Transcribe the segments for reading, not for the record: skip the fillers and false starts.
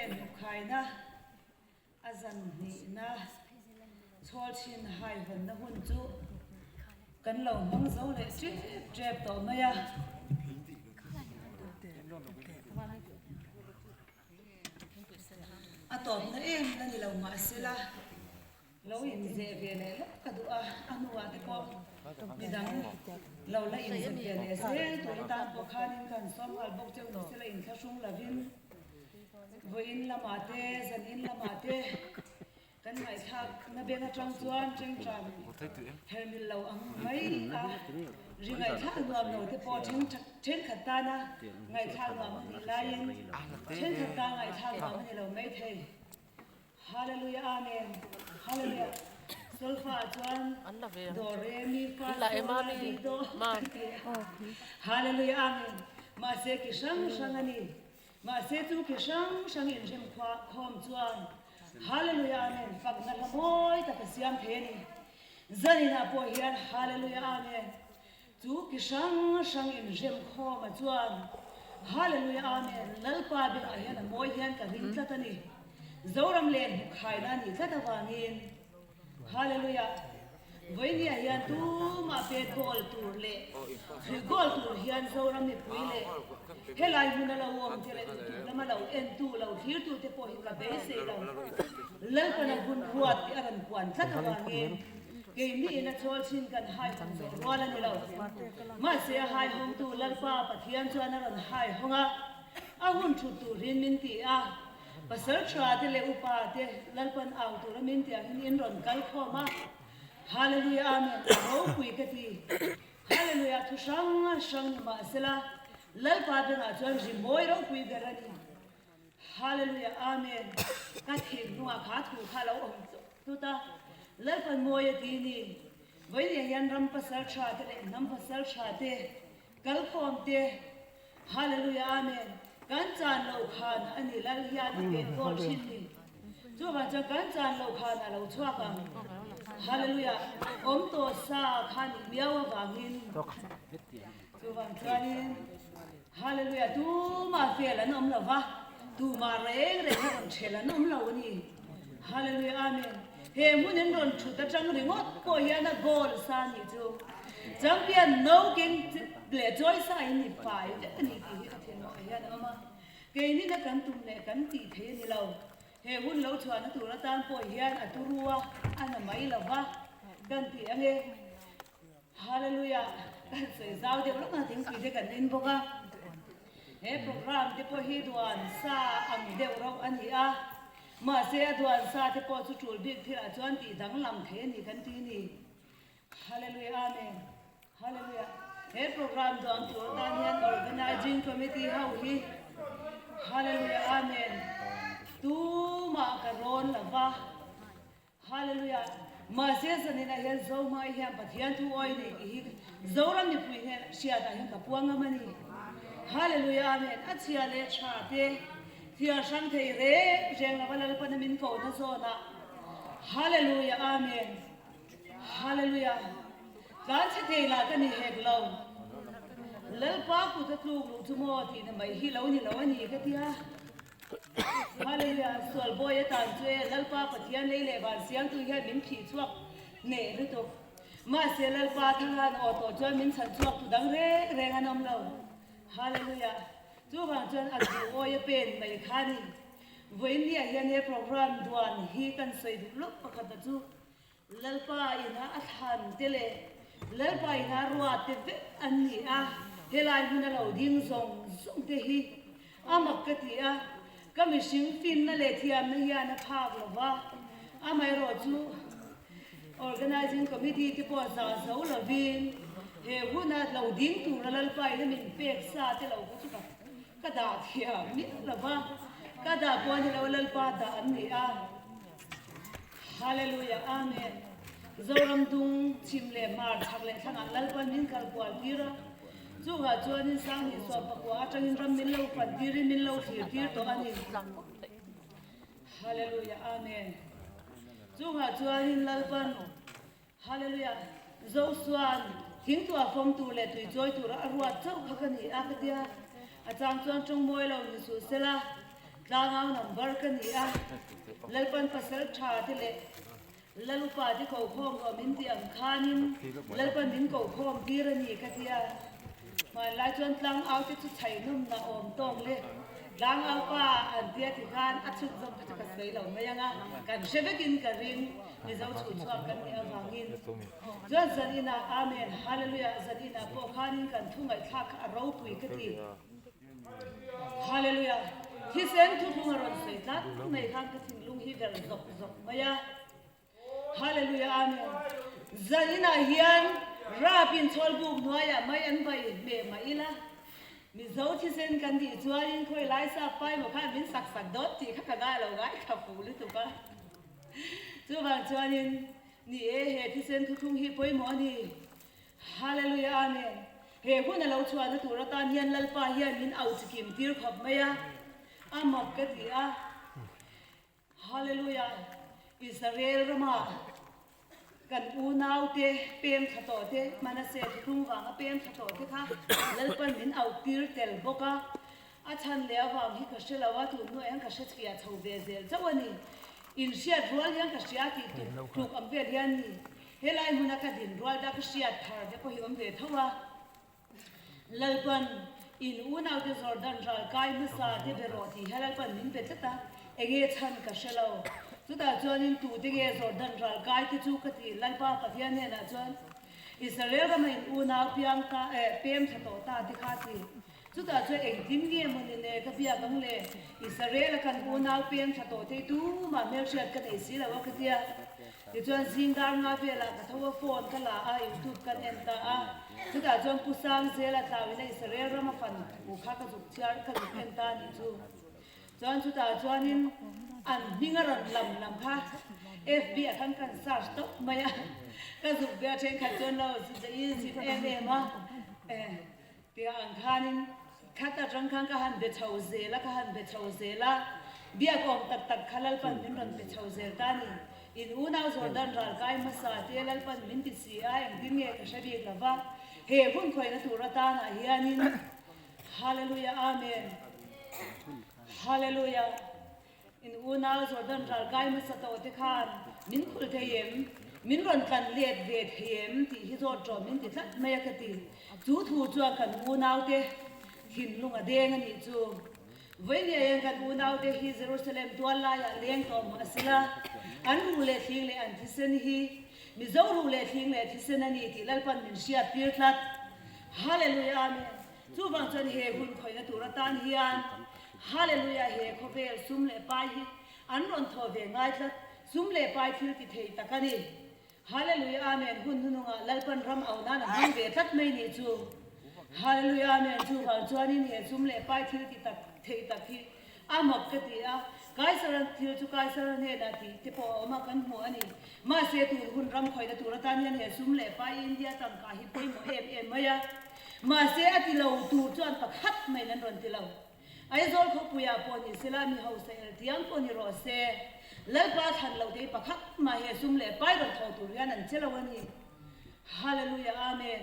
len hukhaina a zan hnihna chhawlchhin haihawnna hun chu kan lo hmang zo leh tep tep tawh mai a. A tawpna em la ni lo mahsela lo inzeh ve leh lawk ka duh a, a hnuah te pawh midang lo la inzep ve leh zel tur atan pawh khanin kan sawm nghal bawk cheu ni sela inthlahrung lovin vawiin lamah te zanin lamah te Kan ngaihthlakna beng atang chuan tengtang hermil lo ang mai a, ri ngaihthlak nuam lo te pawh thenkhat tana ngaihthlak nuam a nih laiin thenkhat tan ngaihthlak nuam a ni lo mai thei. Hallelujah Amen Hallelujah Solfa ah chuan Do Re Mi Fa Sol La Ti Do kan ti a Hallelujah Amen Mahse ki hrang hrang a ni. Mahse chu ki hrang hrang inrem khawm chuan Hallelujah Amen fakna hla mawi tak a siam thei a ni. Zaninah pawh hian Hallelujah Amen chu ki hrang hrang inrem khawma chuan Hallelujah Amen Lalpa bengah hian a mawi hian ka ring tlat a ni. Zoram leh hmukhaina a nih tlat avangin. Hallelujah! Vawinia hian tumah pet goal tur leh chhui goal tur hian Zoram mipui leh helai hmuna lo awm te leh YouTube lama lo entu, lo thlirtu te pawh hi ka beisei lo. Lalpana hun ruat tih a rawn puan tlat avangin keimiin a chawl chin kan haihawng zawh rual a ni lo. Mahse a haihawngtu Lalpa Pathian chuan a rawn haihawng a, a hun thut turin min ti a. Pasal tha te leh upa te Lalpan au tura min tih angin in rawn kal khawm a, Hallelujah Amen a ropui ka ti. Hallelujah thu hrang hrang ni mahsela Lalpa bengah chuan ri mawi ropui ber a ni. Hallelujah Amen ka thin hnungah kha thu kha lo awm tlut a, Lalpan mawi a ti ni. Vawiin hian ram pasal tha te leh hnam pasal tha te kal khawm te Hallelujah Amen Kan chan loh khan a ni lal hian a pet kawl thin ni chuvang chuan kan chan loh khan a lo chhuak ang Hallelujah awm tawh sa kha nih miau avangin chuvang chuanin Hallelujah tumah fel an awm lova tumah reng reng hi rawn thel an awm lo a ni Hallelujah Amen He hmun in rawn thut atang ringawt pawh hian a goal sa nih chu Champion no keng leh chawi sa in ni fai vek a ni tih hi ka thinlungah hian a awm a. Keinina kan tum leh kan tih thei a ni lo. He hun lo chhuahna tur atan pawh hian a turu a, a na mai lo va kan ti ang e. Hallelujah! Kan sawi zau deuh lawk a, thingpui te kan in bawk a. He program te pawh hi duan sa ang deuh rauh a ni a. Mahse a duan sa te pawh chu tul bik thilah chuan tih danglam thei a ni kan ti ni. Hallelujah Amen Hallelujah He program duang tur atan hian Organizing Committee ho hi Hallelujah Amen tumah ka rawn lo va Hallelujah Mahse zaninah hian Zohmai hian Pathian thu awi nei tih hi Zoram mipui hnen hriatah hian ka puang ngam a ni Hallelujah Amen A chhia leh tha te thia hrang thei reng reng lova Lalpana min kohna zawnah Hallelujah Amen Hallelujah! Tlan chhe thei lah ka ni hek lo. Lalpa kut a tluk luh chu maw tih na mai hi lo ni lo a ni ka ti a. Hallelujah! Sual bawi atan chu e Lalpa Pathian lei leh van siamtu hian min phih chhuak hneh lutuk. Mahse Lalpa thanghan aw tawh chuan min chhan chhuak tu dang reng reng an awm lo. Hallelujah! Chuvang chuan a duh awi a pen mai kha a ni. Vawiinniah hian he program duan hi kan sawi duh lawk pakhat a chu Lalpa ina a thlan te leh Lalpa ina ruat te vek an ni a, helai hmuna lo ding zawng zawng te hi a mak ka ti a, ka mihring finna leh thiamna hian a phak lo va, amaherawh chu Organising Committee te pawh zah zo lovin he huna lo ding tura Lalpa ina min pek sa te lo kha chu ka ka dah thiam miah lo va, ka dah pawh a ni lo, Lalpa dah an ni a. Hallelujah Amen Zoram dung chhim leh hmar chhak leh thlangah Lalpan min kal kual tir a, chuvah chuanin Sanghnih suah pakua atangin ram min lo fan tirin min lo thlir tir tawh a ni. Hallelujah Amen Chungah chuanin Lalpan Hallelujah Zosuan thingtuah fawm tur leh tui chawi tura a ruat chauh kha ka ni a ka tia, a chang chuan tawng mawi lo ni suh sela. Tlangau number ka ni a, Lalpan pasal tha te leh Lalupa te kokhawm rawh min tih ang khanin Lalpan min kokhawm tir a ni ka ti a. Hmanlai chuan tlangau te chu chhaihnawmna awm tawk le tlangau pa an tia ti khan a chhut zawm kha chu ka sawi lo mai ang a, kan hre vekin ka ring Mizo chhuhchhuak kan nih avangin. Chuan zan inah Amen Hallelujah zan inah pawh khanin kan thu ngaihthlak kha a ropui ka ti. Hallelujah! Thisen thuthlung a rawn sawi tlat mai khan ka thinlung hi verh zawk zawk mai a. Hallelujah! Amen! Zan inah hian rap in chhawl buk hnuaiah mai an vai hmeh mah ila, Mizo thisen kan tih chuanin khawi lai sap pai maw khan min sak sak dawt tih kha ka ngai lo ngai kha fuh lutuk a. Chuvang chuanin, ni e, he thisen thuthlung hi pawimawh a ni. Hallelujah Amen. He hun a lo chhuahna tur atan hian Lalpa hian min au chikim tir khawp mai a, a mak ka ti a. Hallelujah Israel rama kan unaute pem thla tawh te, Manasseh thuthlung vanga pem thla tawh te kha Lalpan min au tir tel bawk a. A chhan leh avang hi ka hre lo a, tun hnuaiah hian ka hre chhiah chho ve zel chauh a ni. Inhriat rual hian ka hria tih tuk tluk ang vel hian ni. Helai hmuna ka din rual dah ka hriat thar te pawh hi awm ve tho a. Lalpan in unaute Jordan ral kai hmasa te be rawh tih hian Lalpan min pe tlat a, enge chhan ka hre lo. Chutah chuanin tute nge Jordan ral kai te chu ka ti Lalpa Pathian hnenah chuan Israel rama in unau piang ta eh pem thla tawh ta te kha ti. Chutah chuan engtin nge maw ni le ka biak ang le? Israel-a kan unau peng tha tawh thei tumah hmelhriat ka nei si lo a ka tia. Tichuan zing dar nga velah ka tho a, phone ka la a, youtube kan en ta a. Chutah chuan Pu Sangzela tlauina Israel rama fan thu kha ka zuk chhiar ka zuk en ta a nih chu. Chuan chutah chuanin an hming a rawn lam lam kha FB ah khan kan search tawp mai a. Ka zuk ve a thenkhat chuan lo zin em em a. Tia ang khanin khat atang khan ka han be chho zel a, ka han be chho zel a, biak awm tak tak kha Lalpan min rawn pe chho zel ta a ni. In unau Jordan ral kai hmasa te Lalpan min ti si a, engtin nge ka hre bik lo va, he hun khawihna tur atanah hianin Hallelujah Amen Hallelujah. In unau Jordan ral kai hmasa tawh te khan min khulh thei em? Min rawn tlan let ve thei em? tih hi zawt rawh min ti tlat mai a ka ti. Chu thu chuan kan unaute thinlung a deng a nih chu. Vawinia hian kan unaute hi Jerusalem tual laiah leng tawh mah sela, an ruh leh thling leh an thisen hi Mizo ruh leh thling leh thisen a ni tih Lalpan min hriat tir tlat. Hallelujah Amen. Chuvang chuan he hun khawihna tur atan hian Hallelujah he khawvel sum leh pai hi an rawn thawh ve ngai tlat, sum leh pai thil ti thei tak a ni. Hallelujah Amen hun hnunungah Lalpan ram au nan a hmang ve tlat mai nih chu. Hallelujah Amen chuvang chuanin he sum leh pai thil ti tak thei tak hi a mak ka ti a, Kaisaran thil chu Kaisara hnenah tih te pawh a awm a kan hmu a ni. Mahse tun hun ram khawihna tur atan hian he sum leh pai India tangka hi pawimawh em em mai a. Mahse a ti lo tur chuan pakhat maiin an rawn ti lo. Aizawl khawpuiah pawh ni sela mi hausa el tiang pawh ni rawh se, Lalpa thlan loh te hi pakhat mah he sum leh pai rawn tho tur hian an che lo a ni. Hallelujah Amen.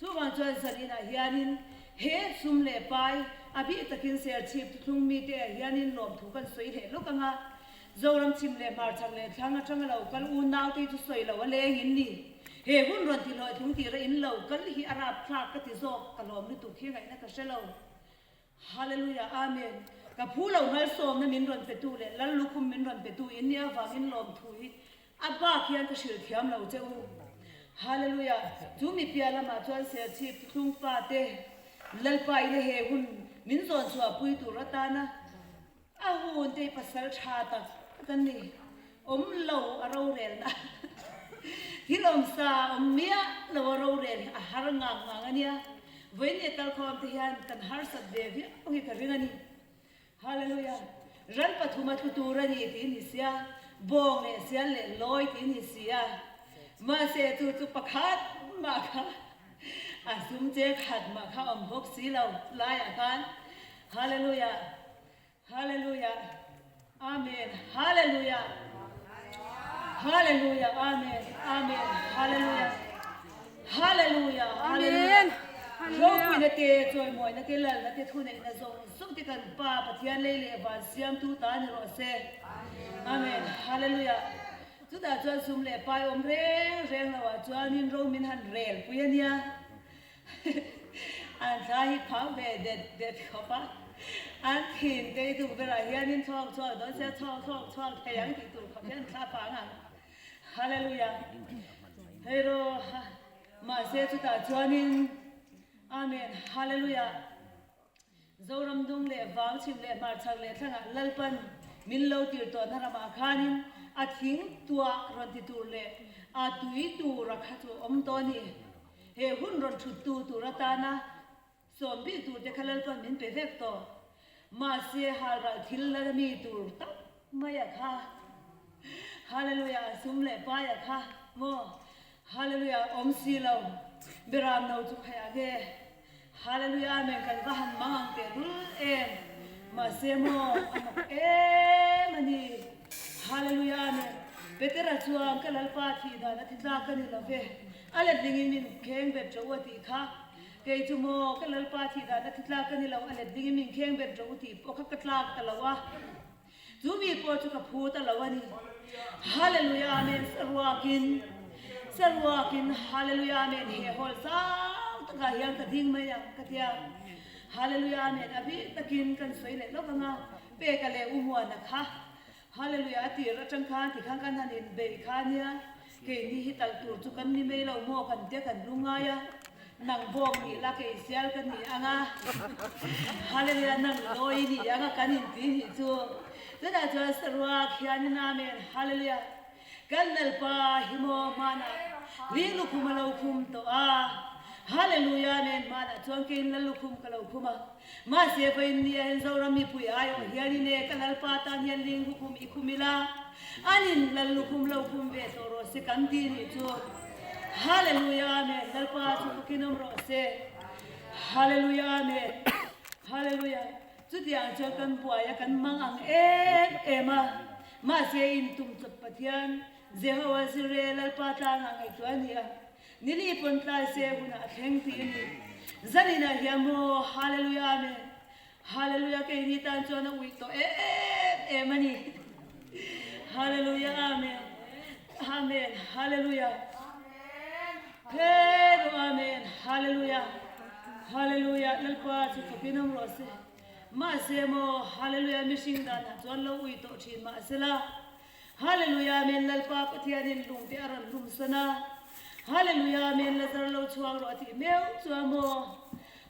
Chuvang chuan zaninah hianin he sum leh pai a bih takin serchhip thuthlung mite ah hianin lawmthu kan sawi leh lawk ang a. Zoram chhim leh hmarchhak leh thlang atanga lo kal unaute hi chu sawi lo a leng in ni. He hun rawn ti hlawhtlung tira in lo kal hi a rapthlak ka ti zawk, ka lawm lutuk hi ngaihna ka hre lo. Hallelujah Amen. Ka phu lo malsawmna min rawn petu leh Lal lukhum min rawn petu in nia vangin lawmthu hi a bak hian ka hrilh thiam lo che u. Hallelujah. Chu mi piah lamah chuan Serchhip thuthlung pa te Lalpa ina he hun min zawn chhuah pui tur atana A hun te hi pasal tha tak tak an ni. Awm lo a rorelna thil awm sa awm miah lo a rorel hi a har ngang ngang a nia. Vawiin leh kalkhawm te hian kan harsat ve viau hi ka ring a ni. Hallelujah. Ran pathum a tlu tur a ni tih ni sia, bawng leh sial leh lawi tih ni sia. Mahse chu chu pakhat mah kha a sum che khat mah kha awm bawk si lo laiah khan. Hallelujah. Hallelujah Amen Hallelujah Hallelujah Amen Amen Hallelujah Hallelujah Hallelujah Amen. Ropuina te, chawimawina te, lalna te, thuneihna zawng zawng te kan Pa Pathian lei leh van siamtu ta ni rawh se. Amen. Hallelujah. Chutah chuan sum leh pai awm reng reng lo ah chuanin ro min han rel pui a nia. An thla hi phang ve det det khawp a. An thin tei tuk berah hianin thawk chhuak dawn sia thawk thawk chhuak thei ang tih tur khawp hian thla phang ang. Hallelujah. Hei rawh. Mahse chutah chuanin Amen Hallelujah Zoram dung leh vang chhim leh hmarchhak leh thlangah Lalpan min lo tir tawhna ramah khanin a thing tuah rawn ti tur leh a tui tura kha chu awm tawh a ni. He hun rawn thut tu tur atana sawm bik tur te kha Lalpan min pe vek tawh. Mahse halral thil la mi tur tak mai a kha. Hallelujah a sum leh pai a kha maw. Hallelujah awm si lo Beram no chu khai a nge Hallelujah Amen kan va han mang ang teh lul em mahse maw a mak em a ni Hallelujah Amen Petera chuan ka Lalpa thih dan a ti tlak ka ni lo ve a letlingin min kheng bet ro a tih kha kei chu maw ka Lalpa thih dan a ti tlak ka ni lo a letlingin min kheng bet ro tih pawh kha ka tlak ta lo a. Chu mi pawh chu ka phu ta lo a ni. Hallelujah Amen Saruakin Saruakin Hallelujah Amen he hawl zau takah hian ka ding mai ang ka tia. Hallelujah Amen a bik takin kan sawi leh lawk anga Peka leh U Muana kha Hallelujah a tir atang khan tikhan kan han inbeih kha nia keini hi talh tur chu kan ni mai lo maw kan tia kan lu ngai a. Nang bawk nih la kei sial ka ni ang a, Hallelujah nang lawi ni ang a kan inti nih chu. Chutah chuan saruak hianin Amen Hallelujah kan Lalpa hi maw hmanah ring lukhum a lo khum tawh a, Hallelujah Amen hmanah chuan keiin Lal lukhum ka lo khum a, mahse vawiin ni ah hian Zoram mipui aiawh hianin e ka Lalpa tan hian ring lukhum i khum ila, Anin Lal lukhum lo khum ve tawh rawh se kan ti nih chu. Hallelujah Amen Lalpa chu fakin awm rawh se. Hallelujah Amen Hallelujah Chutiang chuan kan buai a kan mang ang em em a mahse in tum chawp Pathian Jehovah Jireh Lalpa tlangah ngaihtuah a ni a nili pawn tlai se hunah a thleng tih a ni zaninah hian maw Hallelujah Amen Hallelujah keini tan chuan a uih tawh em em a ni. Hallelujah Amen. Amen. Hallelujah. Pero Amen. Hallelujah. Hallelujah. Lalpa chu fakin awm rawh se. Mahse maw Hallelujah mihring danah chuan lo uih tawh thin mahsela Hallelujah Amen Lalpa Pathianin lungte a rawn hlum san a Hallelujah Amen Lazar lo chhuak rawh a tih meuh chuan maw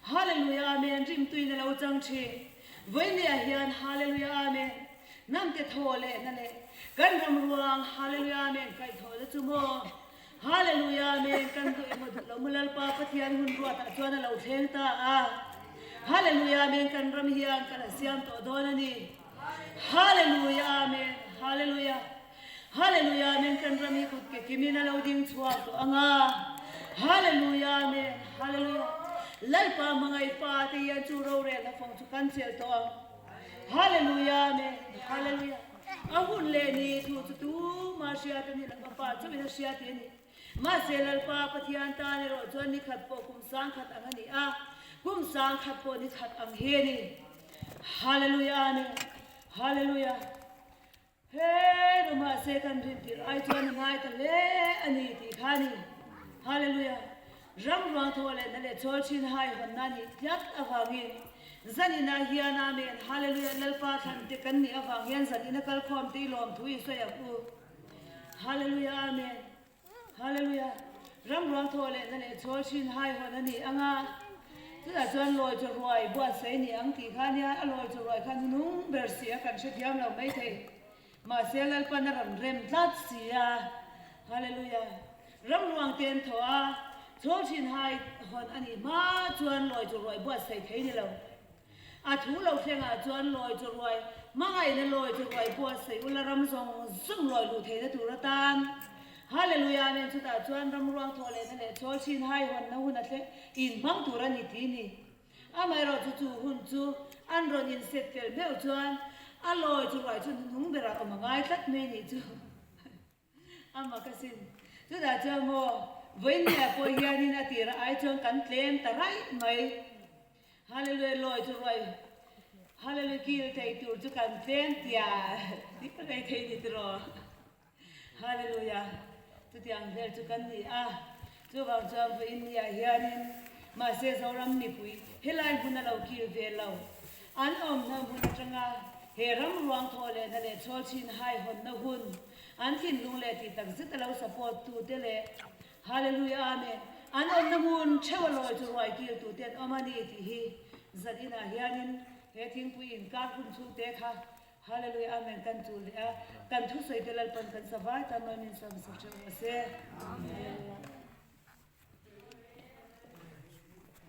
Hallelujah Amen rimtuin a lo chang thin Vawinia hian Hallelujah Amen Hnamte thaw leh hna leh kan ram ruang Hallelujah Amen kaihthawhna chu maw Hallelujah Amen kan duh emaw duh lo maw Lalpa Pathian hun ruatah chuan a lo thleng ta a Hallelujah Amen kan ram hian kan a siam tawh dawn a ni. Hallelujah Amen Hallelujah Hallelujah Amen kan ram hi kut ke kimin a lo ding chhuak tawh ang a Hallelujah Amen Hallelujah Lalpa hmangaih pa te hian chu rorelna fawng chu kan chelh tawh ang Hallelujah Amen Hallelujah A hun leh ni thu chu tumah hriat a ni lo a pa chauhin a hria tih a ni Mahse Lalpa Pathian tan erawh chuan ni khat pawh kum sangkhat ang a ni a kum sangkhat pawh ni khat ang hi a ni. Hallelujah Amen Hallelujah He ru mahse kan rin tirh ai chuan a ngai ta hle a ni tih kha a ni Hallelujah Ram ruang thaw leh na leh chawl thin hai hawnna nih tlat avangin zaninah hian Amen Hallelujah Lalpa thlan te kan nih avang hian zanina kalkhawm te i lawmthu i sawi ang u Hallelujah Amen Hallelujah! Ram ruang thaw leh na leh chhawl hrin hai hawn a ni ang a, chutah chuan lawi chaw ruai buatsaih ni ang tih kha nia, a lawi chaw ruai kha hnunung ber si a kan hrethiam lo mai thei. Mahse Lalpan a rawn rem tlat si a. Hallelujah! Ram ruang te an thaw a, chhawl hrin hai hawn a nih hma chuan lawi chaw ruai buatsaih thei ni lo. A thu lo thlengah chuan lawi chaw ruai, hmangaihna lawi chaw ruai buatsaih ula ram zawng zawng lawi luh theihna tur atan. Hallelujah Amen Chutah chuan ram ruang thawh lehna leh chawl thin hai hawnna hun a thleng in hmang tur a ni ti ni. Amaherawh chu chu hun chu an rawn inset fel meuh chuan a lawi chaw ruai chu hnuhnung berah awm a ngai tlat mai nih chu. Ama ka sin. Chutah chuan maw. Vawinia pawh hianin a tirah ai chuan kan tlem ta raih mai. Hallelujah lawi chu ruai Hallelujah kil thei tur chu kan tlem tia tih ka nei thei ni tiraw. Hallelujah chutiang vel chu kan ni a. Chuvang chuan vawiin niah hianin mahse Zoram mipui helai hmun a lo kil ve lo. An awmna hmun atanga he ram ruang thawh lehna leh chhawl chhin haihawnna hun an thinlung leh tih tak zet a lo support tute leh Hallelujah Amen an awmna hmun theuh a lawi chu ruai kil tute an awm a ni tih hi zan inah hianin he thingpui inkar hun chhungte kha Hallelujah Amen kan chul leh a kan thusawi te Lalpan kan savai tan mawi min sawm sak theuh rawh se. Amen.